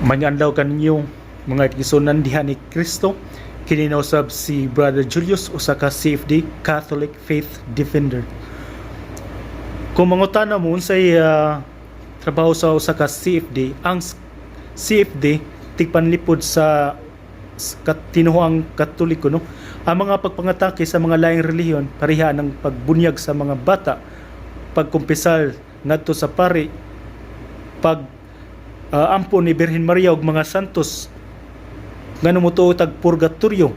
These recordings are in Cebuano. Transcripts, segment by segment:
Maayong adlaw kaninyo, mga igsuonan diha ni Kristo. Kini na usab si Brother Julius, usa ka CFD, Catholic Faith Defender. Kung mangutana mo unsay trabaho sa usa ka CFD, ang CFD tigpanlipod sa tinuohang Katoliko, no? Ang mga pagpangatake sa mga laing relihiyon pareha ng pagbunyag sa mga bata, pagkumpisal ngadto sa pari, pag ampo ni Birhen Maria ug mga santos, ngano motuo tag purgatorio,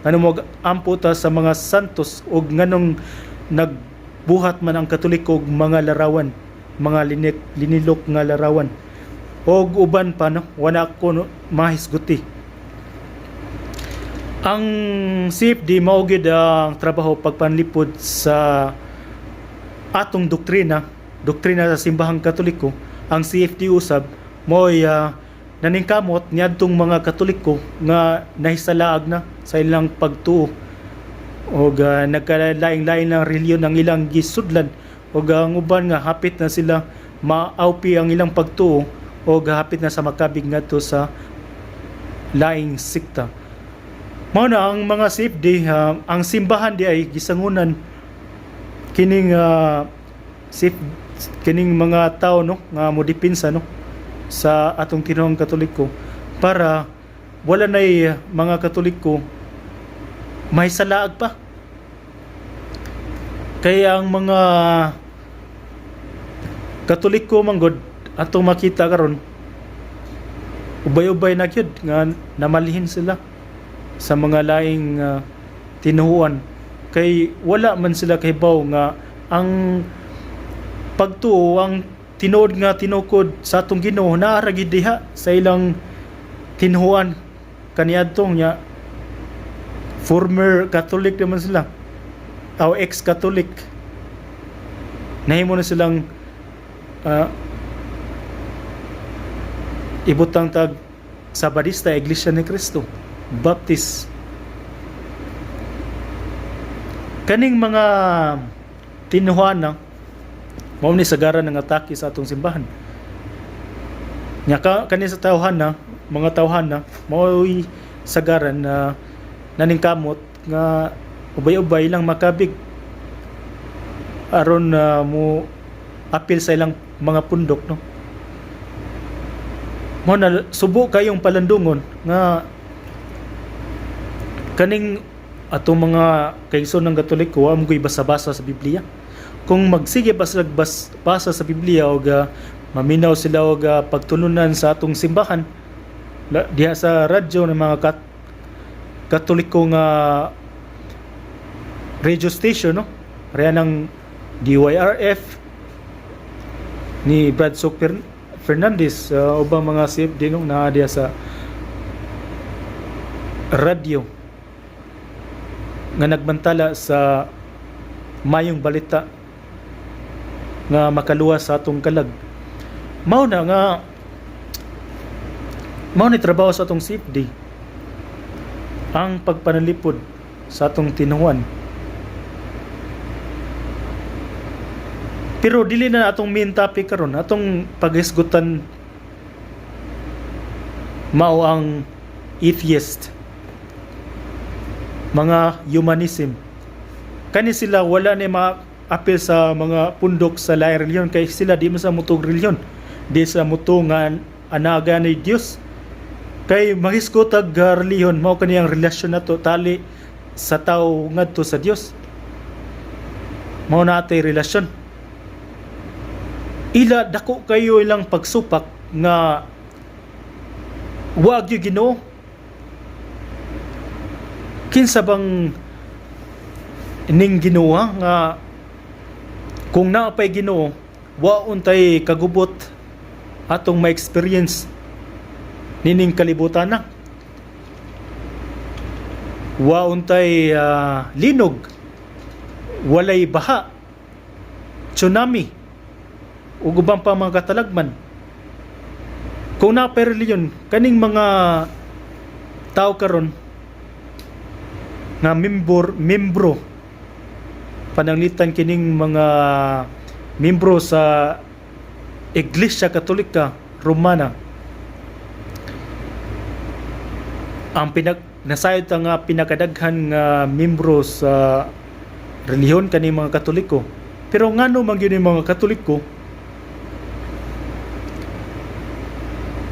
ngano mo ampo ta sa mga santos, ug nganong nagbuhat man ang Katoliko og mga larawan, mga linilok nga larawan og uban pa, no? Wala ko, no, mahisguti. Ang CFD, mao gyud ang trabaho, pagpanlipod sa atong doktrina, doktrina sa simbahang Katoliko. Ang CFD usab mo'y naningkamot niadtong mga Katoliko nga nahisalaag na sa ilang pagtuo og nagkalaing-laing ng relihiyon ang ilang gisudlan, og ang uban nga hapit na sila maawpi ang ilang pagtuo og hapit na sa makabig ngadto sa laing sekta. Mao na ang mga CFD, ang simbahan di ay gisangunan kining kining mga tao, no, nga mo depensa, no, sa atong tinuohang Katoliko para wala nay mga Katoliko mahisalaag pa. Kaya ang mga Katoliko manggod atong makita karon, ubay-ubay na gyud nga namalihin sila sa mga laing tinuohan kay wala man sila kahibaw nga ang pagtuo, ang tinuod nga tinukod sa atong Ginoo, naa ra gyud diha sa ilang tinuohan kaniadto nya. Former Catholic naman sila o ex-Catholic, nahimo na silang ibutang tag Sabadista, Iglesia ni Cristo, Baptist. Kaning mga tinuohan na mao ni sagaran ng atake sa atong simbahan nya ka, kani sa tawhan na, mga tawhan na mao'y sagaran na naningkamot nga ubay-ubay lang makabig aron na mo apil sa ilang mga pundok, no? Mo na subo kayong palandungon nga kaning atong mga kaigsoon ng Katoliko, wa mo basa-basa sa Biblia. Kung magsige pa sila basa sa Biblia og maminaw sila og pagtulunan sa atong simbahan diha sa radyo ng mga Katoliko nga radio station, no, pareha ng DYRF ni Brad Sok Fernandez, ubang mga CFD, no, naa diha sa radyo nga nagbantala sa mayong balita nga makaluwas sa atong kalag. Mao na nga mao ni trabaho sa atong CFD, ang pagpanalipod sa atong tinuohan. Pero dili na atong main topic karon. Atong paghisgutan mao ang atheist, mga humanism. Kani sila wala ni ma-apil sa mga pundok sa laing relihiyon kay sila di man sa mutuog relihiyon, di sa mutuo nga anaga ni Dios. Kay mahisgot ag relihiyon, mao kaniyang relasyon nato, tali sa tao ngadto sa Dios. Mao na atay relasyon. Ila, dako kayo ilang pagsupak nga wa gyud Ginoo. Kinsa bang ning Ginoo nga kung naa pay Ginoo, wa untay kagubot atong ma-experience nining kalibutan na? Wa untay linog, walay baha, tsunami ug uban pa mga katalagman kung naa pay relihiyon. Kaning mga tao karon nga membro, pananglitan kining mga membro sa Iglesia Katolika Romana. Ang pinag nasayod ta nga pinakadaghan nga membro sa relihiyon kani mga Katoliko. Pero ngano man gyud mga Katoliko,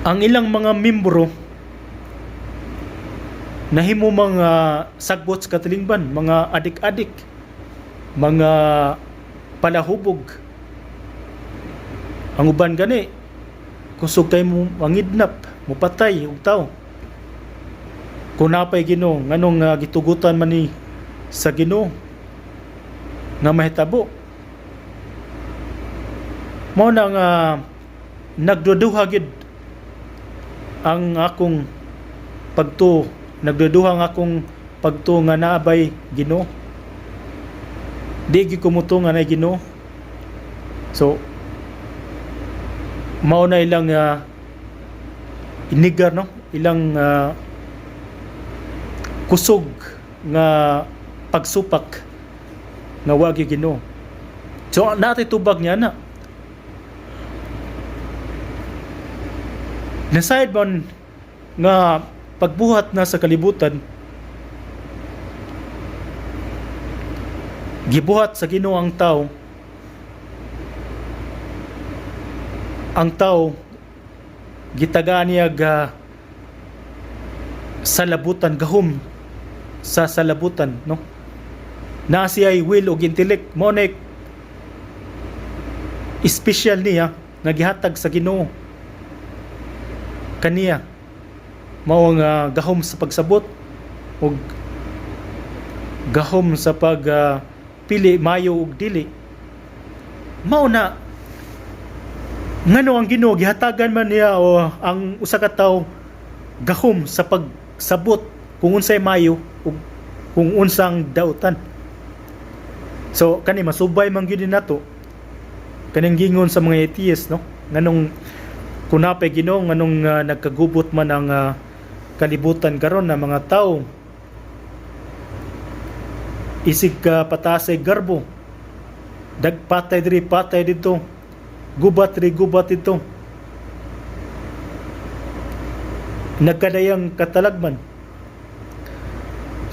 ang ilang mga membro nahimo mga sagbot sa katilingban, mga adik-adik, mga palahubog. Ang uban gani kusog kay mo mangidnap, mupatay og tao. Kung napay Ginoo, nganong gitugutan man ni sa Ginoo nga mahitabo? Mao na nga nagduduha gid ang akong pagtuo, nagduduha ang akong pagtuo nga naabay Ginoo. Di gyud ko mutuo nga naay Ginoo. So mao na ilang inigar, no, ilang kusog nga pagsupak nga wagi Ginoo. So natay tubag niya na. Nasayod man nga pagbuhat na sa kalibutan, gibuhat sa Ginoo ang tao. Ang tao gitagaan niya ga salabutan, gahom sa salabutan, no? Na siya ay will ug intellect. Mo na special niya nga gihatag sa Ginoo kaniya, mao nga gahom sa pagsabot ug gahom sa pag pili mayo ug dili. Mao na ngano ang Ginoo gihatagan man niya o ang usa ka tawo gahom sa pagsabot kung unsay mayo ug kung unsang dautan. So kani masubay man gyud nato kaning gingon sa mga atheist, no? Nganong kunapay Ginoo, nganong nagkagubot man ang kalibutan karon na mga tao isig ka patasay garbo, dagpatay diri, patay dito, gubat diri, gubat dito, nagkadayang katalagman?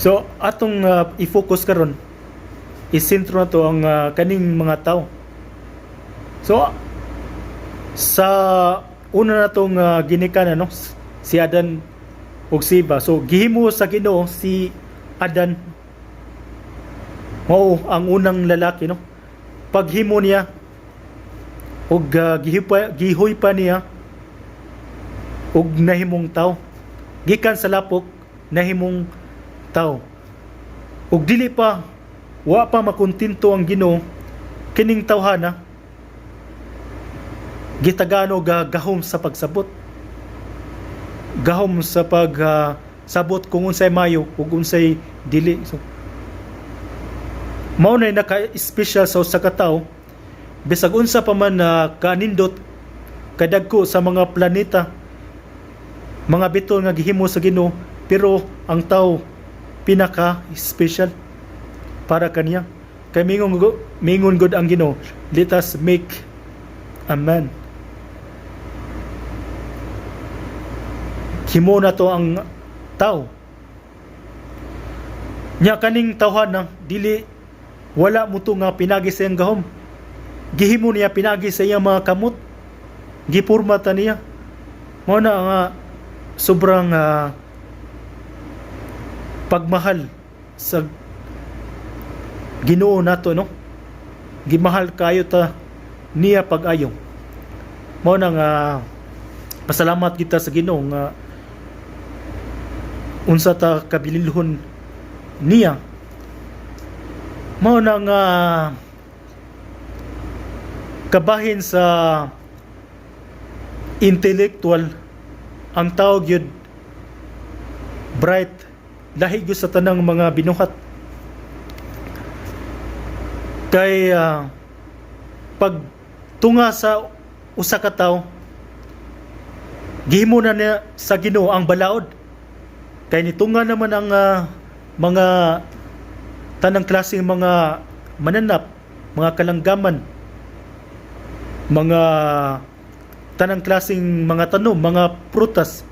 So atong i-focus karon, isentro na to ang kaning mga tao. So sa una natong ginikanan, no, si Adan ug si Eva. So gihimo sa Ginoo si Adan, mao ang unang lalaki, no? Paghimo niya ug gihoy pa niya ug nahimong tao. Gikan sa lapok, nahimong tao. Ug dili pa, wa pa makontento ang Ginoo, kining tawhana gitagano ga gahom sa pagsabot, gahom sa pag sabot kung unsay mayo ug unsay dili. So mao na naka-special sa usa ka tawo. Bisag unsa pa man na kanindot, kadagko sa mga planeta, mga bituon nga gihimo sa Ginoo, pero ang tao pinaka special para kaniya, kay mingon gud ang Ginoo, "Let us make a man." Himo na to ang tao. Nya kaning tawhan na dili, wala mo to nga pinagi sa iyang gahom. Gihimo niya pinagi sa iyang mga kamot. Gipurma ta niya. Mao na nga sobrang pagmahal sa Ginoo nato, no? Gimahal kayo ta niya pag-ayo. Mao na nga pasalamat kita sa Ginoo nga unsa ta kabililhon niya. Mao na nga kabahin sa intellectual, ang tao gyud bright, lahi gyud sa tanang mga binuhat, kay pag tunga sa usa ka tawo, gihimo na niya sa Ginoo ang balaod, kay nitunga naman ang mga tanang klaseng mga mananap, mga kalanggaman, mga tanang klaseng mga tanom, mga prutas.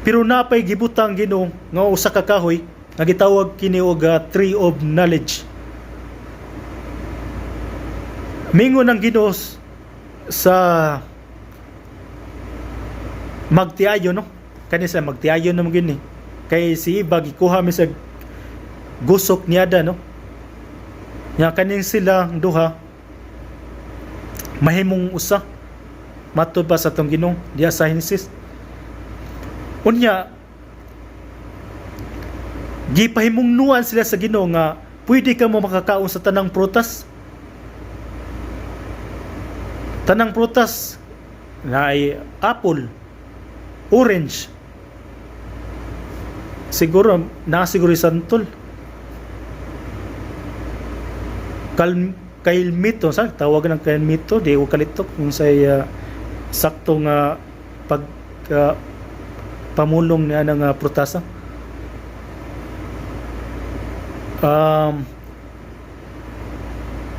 Pero napay gibutang Ginoo nga usa ka kahoy nga gitawag kini og tree of knowledge. Mingon ang Ginoo sa magtiayon, no? Kani sa magtiayon naman gini. Kay si Iba gikuha mi sa gusok ni Adan, no? Nya kaning sila ang duha mahimong usa matud pa sa atong Ginoo diha sa Genesis. Unya gipahimungnuan sila sa Ginoo nga pwede ka mo makakaon sa tanang prutas. Tanang prutas na ay apple, orange, siguro na siguro santol. Kalmito sa tawag ng kalmito, di ko kalitok kung say sakto nga pag pamulong niya ng prutasa.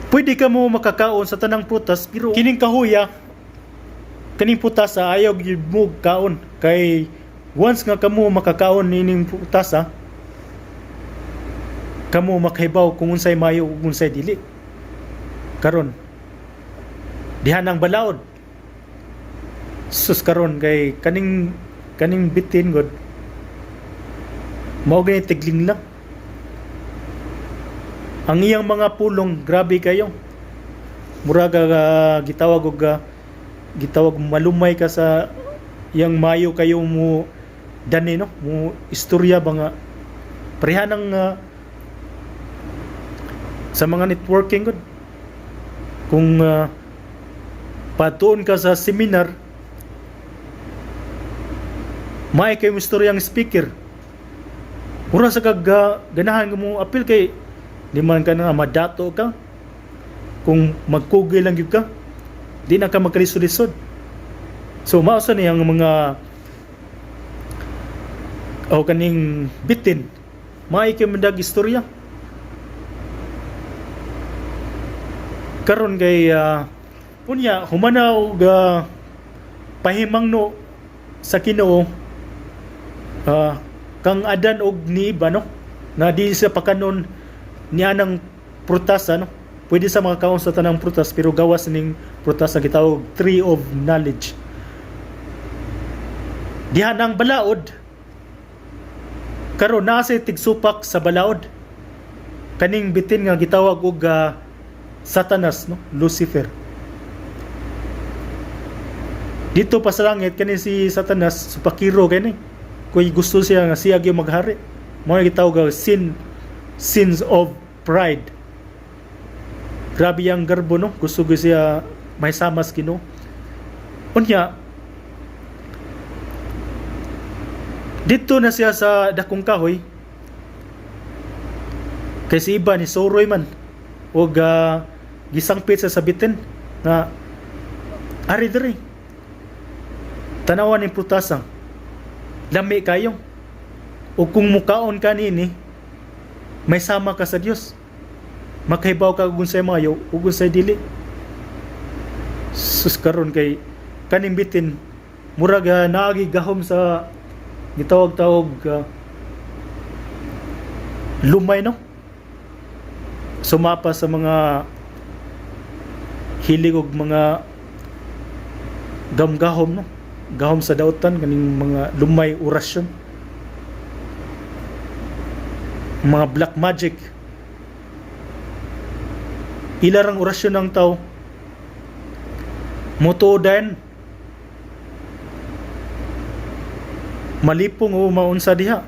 Pwede ka mo makakaon sa tanang prutas, pero kining kahuya, kaning putasa, ayaw gyud mo kaon kay once nga kamo makakaon nining putasa, kamo makahibaw kung unsay mayo ug unsay dili. Karon diha nang balaod, sus, karon kay kaning kaning bitin god mao gani tigling lang ang iyang mga pulong. Grabe kayo, murag gitawag og gitawag malumay ka sa iyang mayo kayo mo dani, no, mo istorya ba nga pareha ng sa mga networking gud. Kung patuon ka sa seminar, may kayo istorya ang speaker, mura sa kag ganahan mo apil kay di man ka na madato ka. Kung magkugay lang gyud ka, di na ka magkalisod-lisod. So mao sa niyang mga o kaning bitin, maay kay mandag istorya. Karon kay unya humana og pahimangno sa Ginoo kang Adan og ni Iba, no, na di sa pakanon niya ng prutas, no? Pwede sa mga kaon sa tanang prutas, pero gawas ning prutas na gitawag tree of knowledge. Diha nang balaod. Karon naa say tigsupak sa balaod, kaning bitin nga gitawag og Satanas, no, Lucifer. Dito pa sa langit, kani si Satanas supakiro kani kuy gusto siya nga siya gyud maghari. Mao gitawag og sins of pride. Grabe ang garbo, no? Gusto gyud siya may samas Ginoo. Unya dito na siya sa dakong kahoy kay si iba ni Soroy man og gisangpit sa sabitin nga ari diri, tanawan ning prutasa, lami kayo, ug kung mukaon ka niini, may sama ka sa Dios, makahibaw ka ug unsay maayo ug unsay dili. Sus, karon kay kaning bitin murag naagi gahom sa gitawag-tawag lumay, no, sumapa sa mga hilig og mga gamgahom, no, gahom sa dautan, kaning mga lumay, orasyon, mga black magic. Ilarang orasyon ng tao, motuo din, malipong o maunsa diha.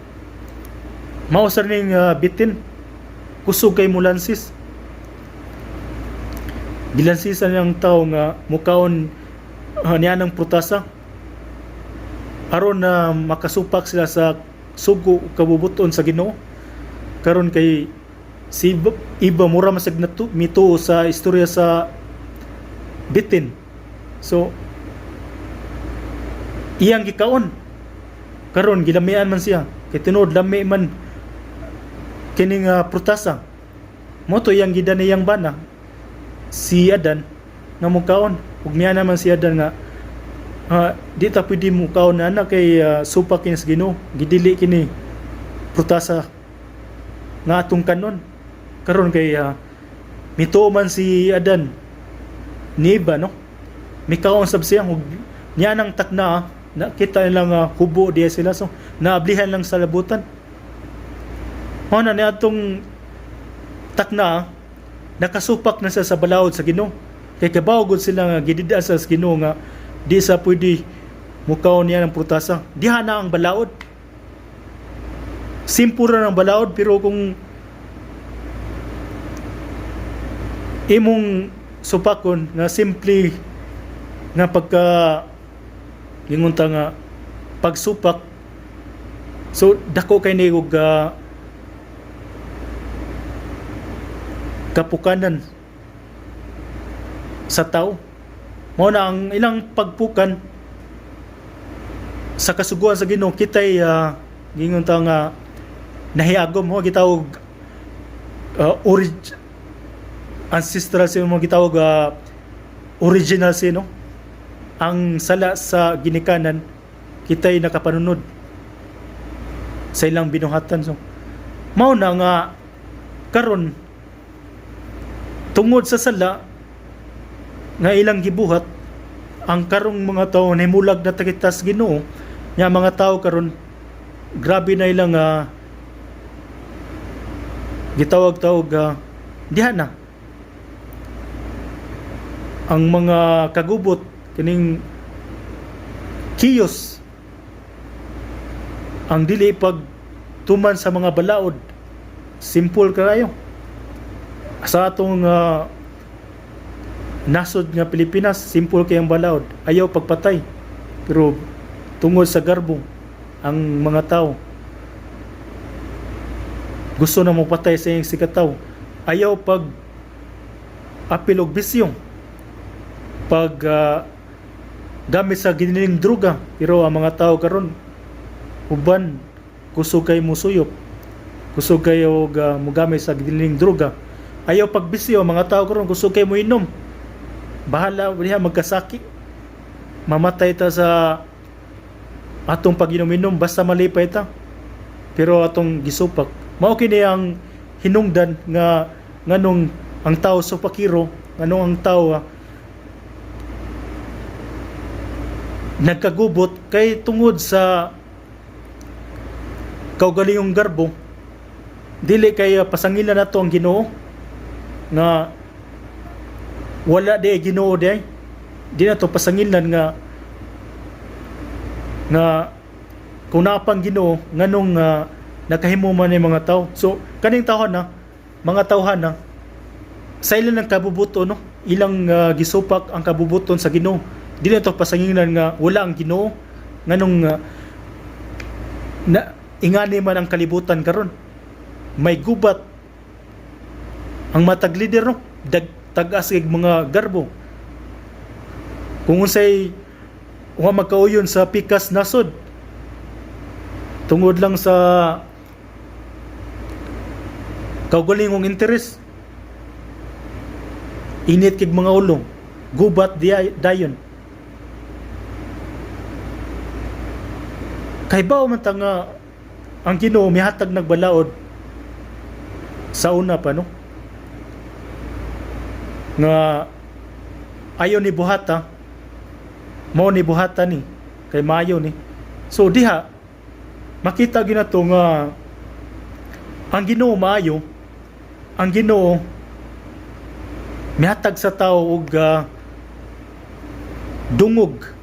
Mao sa ning bitin, kusog kay mulansis. Gilansisan niyang tao nga mukaon niya ng prutasa aron na makasupak sila sa sugo ug kabubuton sa Ginoo. Karon kay si Iba mura masag mituo sa istorya sa bitin, so iyang gikaon. Karon gilamian man siya kay tinuod lami man kining prutasa. Mo to iyang gidan iyang bana si Adan nga mukaon, ug miya naman si Adan nga Di ta pwede mo kaon na kay supak kini sa Ginoo, gidili kini prutasa nga atong kanon. Karon kay mituo man si Adan ni Eva, no, mikaon sab siya ug niya nang takna nakita nilang hubo diya sila, so naablihan lang sa labutan. Mao na niya atong takna, nakasupak na siya sa balaod sa Ginoo kay kabaw gud sila nga gidida sa Ginoo nga di sa pwede mukaon niya ng prutasa. Diha na ang balaod. Simple ra ng balaod, pero kung imong supakon nga simple nga pagka ingon ta nga pagsupak, so dako kay ni og kapukanan sa tao. Mao na ang ilang pagpukan sa kasuguan sa Ginoo, kitay gingon ta nga nahiagom ho gitawag ancestral sin mo, gitawag original sin, no? Ang sala sa ginikanan, kitay nakapanunod sa ilang binuhatan. So mao na nga karon, tungod sa sala nga ilang gibuhat, ang karong mga tao nahimulag na kita sa Ginoo nya. Mga tao karon, grabe na ilang gitawag-tawag diha na ang mga kagubot, kining kiyos, ang dili pag tuman sa mga balaod. Simple kaayo sa atong nasod nga Pilipinas. Simple kayang balaod: ayaw pagpatay. Pero tungod sa garbo, ang mga tao gusto na mopatay sa iyang sikataw. Ayaw pag apil og bisyo, pag gamit sa giniling droga, pero ang mga tao karon, uban kusog kay musuyop, kusog kayo og mogamit sa giniling droga. Ayaw pagbisyo, mga tao karon kusog kay moinom, bahala diha magkasaki, mamatay ta sa atong pag-inom-inom, basta malipay ta. Pero atong gisupak, mao kini ang hinungdan nga nganong ang tao supakiro, nganong ang tao nagkagubot, kay tungod sa kaugalingong garbo. Dili kay pasangilan nato ang Ginoo nga wala di Ginoo di. Di na to pasangilan nga nga kung naa pang Ginoo, nganong nakahimo man ni mga tao. So kaning tawhan na, mga tawhan na sa ilang ng kabubuton, no, ilang gisupak ang kabubuton sa Ginoo. Di na to pasangilan nga wala ang Ginoo, nganong na ingani man ang kalibutan karon, may gubat ang matag leader, no, tag-as kay mga garbo. Kung unsay wa magkauyon sa pikas nasod tungod lang sa kaugalingong interes, init kig mga ulo, gubat diay dayon. Kay bao man ta nga ang Ginoo mihatag nagbalaod sa una pa, no, nga ayo ni buhata, mao ni buhata ni kay maayo ni. So diha makita ginato nga ang Ginoo maayo, ang Ginoo mihatag sa tao og dungog.